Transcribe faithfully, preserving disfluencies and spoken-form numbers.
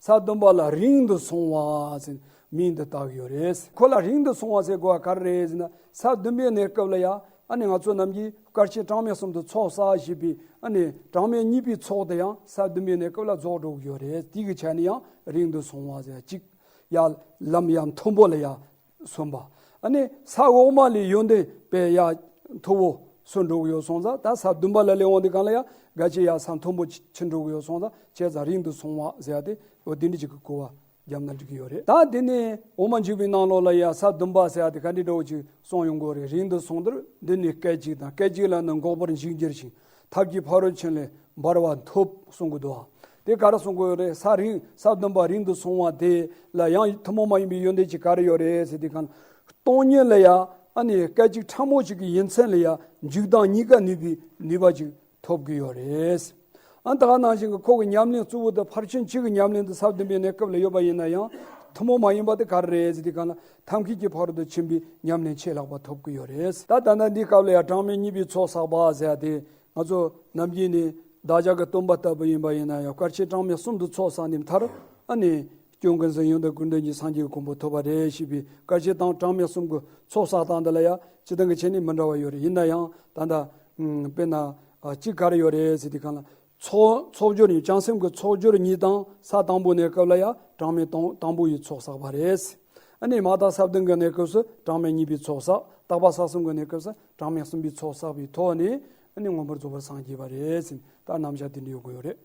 ས་བདུན་པ་ལ་རིང་དུ་སོང་བ་ཟེར་མིང་འདི་བཏགས་ཡོད་རེད། ཁོ་ལ་རིང་དུ་སོང་བ་ཟེར་དགོས་པ་ག་རེ་རེད་ཟེར་ན། ས་བདུན་པའི་གནས་སྐབས་ལ་ཡ་ཨ་ནི་ང་ཚོ་ནམ་རྒྱུན་སྐར་ཆེན་གྲངས་མེད་གསུམ་དུ་ཚོགས་བསགས་ཞེས་པའི་ཨ་ནི་གྲངས་མེད་གཉིས་པའི་ཚོགས་དེ་ཡང་ས་བདུན་པའི་གནས་སྐབས་ལ་རྫོགས་འགྲོ་གི་ཡོད་རེད། དེ་གི་ཆ་ནས་ཡང་རིང་དུ་སོང་བ་ཟེར་གཅིག་ཡ་ལམ་ཡ་མཐོན་པོ་ལ་ཡ་སོན་པ། ཨ་ནི་ས་འོག་མ་ལས་ཡོན་ཏན་དཔེ་ཡ་མཐོ་བོ་སོན་འགྲོ་གི་ཡོད་སོང་ཙང་། ད་ས་བདུན་པ་ལ་སླེབས་འོང་དུས་གང་ལ་ཡ་གལ་ཆེ་ཡ་ས་མཐོན་པོ་ཕྱིན་འགྲོ་གི་ཡོད་སོང་ཙང་། བྱས་ཙང་རིང་དུ་སོང་བ་ཟེར་ཡ་དེ་འོ་དེ་འདྲ་ཅིག་གི་གོ་བ་བརྒྱབ་ན་འགྲིག་གི་ཡོད་རེད། ད་དེ་ནས་འོག་མ་འཇུག་པའི་ནང་ལོགས་ལ་ཡ་ས་བདུན་པ་ཟེར་ཡ་དེ་ག་འདྲ་འདྲ་བོ་ཅིག་གསུངས་ཡོང་གི་ཡོད་རེད། རིང་དུ་སོང་དུས་འདི་ནི་སྐད་ཅིག་དང་། སྐད་ཅིག་ལ་ནི་འགོག་པར་འཇུག་འགྱུར་ཞིང་། ཐབས་ཀྱི་ཕ་རོལ་ཕྱིན་ལས་འབར་བ་ཐོབ་གསུང་གི་འདུག་ཨ། དེ་ག་རེ་གསུང་གི་ཡོད་རེད། ས་རིང་ས་བདུན་པ་རིང་དུ་སོང་བ་དེ་ལ་ཡང་ཐུན་མོང་མ་ཡིན་པའི་ཡོན་ཏན་ཅིག་ག་རེ་ཡོད་རེད་ཟེར་དུས་གང་ལ། སྟོང་ཉིད་ལ་ཡ་ཨ་ནི་སྐད་ཅིག་ཕྲ་མོ་ཅིག་གི་ཡུན་ཚད་ལ་ཡ་འཇུག་ལྡང་གཉིས་ཀ་ནུས་པའི་ནུས་པ་ཅིག་ཐོབ་ཀྱི་ཡོད་རེད། ཨ་ད་ག་ནང་བཞིན་གྱི་ཁོ་གི་ཉམས་ལེན་གཙོ་བོ་དེ་ཕར་ཕྱིན་བཅུ་གི་ཉམས་ལེན་དེ་ས་བདུན་པའི་གནས་སྐབས་ལ་ཡོད་པ་ཡིན་ན་ཡང་། ཐུན་མོང་མ་ཡིན་པ་དེ་ག་རེ་རེད་ཟེར་དུས་གང་ལ། ཐབས་མཁས་ཀྱི་ཕ་རོལ་ཏུ་ཕྱིན་པའི་ཉམས་ལེན་ཆེས་ལྷག་པ་ཐོབ་ཀྱི་ཡོད་རེད། ད་ད་ལྟ་འདིའི་སྐབས་ལ་ཡང་གྲངས་མེད་གཉིས་པའི་ཚོགས་བསགས་པ་ཟེར་ཡ་དེ། ང་ཚོ་ནམ་རྒྱུན་ནས་བདག་ཅག་གི་སྟོན་པ་ལྟ་བུ་ཡིན་པ་ཡིན་ན་ཡང་། སྐར་ཆེན་གྲངས་མེད་གསུམ་དུ་ཚོགས་བསགས་ནས་མཐར་ཨ་ནི་སྐྱོན་ཀུན་ཟད་ཡོན་ཏན་ཀུན་ལྡན་གྱི་སངས་རྒྱས་ཀྱི་གོ་འཕང་ཐོབ་པ་རེད་ཞེས་པའི་སྐར་ཆེན་དང་གྲངས་མེད་གསུམ་གྱི་ཚོགས་བསགས་སྟངས་འདི་ལ་ཡང་སྤྱིར་བཏང་གི་ཆ་ནས་མི་འདྲ་བ་ཡོད་རེད། ཡིན་ན་ཡང་ད་ལྟ་ཨམ་དཔེར་ན་ཨ་གཅིག་ག་རེ་ཡོད་རེད་ཟེར་དུས་གང་ལ། ཚོགས་ཚོགས་སྦྱོར་གཉིས། བྱང་སེམས་ཀྱི་ཚོགས་སྦྱོར་གཉིས་དང་ས་དང་པོའི་གནས་སྐབས་ལ་ཡང་གྲངས་མེད་དང་དང་པོ་ཡི་ཚོགས་བསགས་པ་རེད། ཨ་ནི་མ་དག་ས་བདུན་གྱི་གནས་སྐབས་སུ་གྲངས་མེད་གཉིས་པའི་ཚོགས་བསགས། དག་པ་ས་གསུམ་གྱི་གནས་སྐབས་སུ་གྲངས་མེད་གསུམ་པའི་ཚོགས་བསགས་པའི་ཐོག་ནས་ཨ་ནི་མངོན་པར་རྫོགས་པར་སངས་རྒྱས་པ་རེད་ཟེར། ད་རྣམ་གཞག་དེ་འདྲ་ཡོད་དགོས་ཡོད་རེད།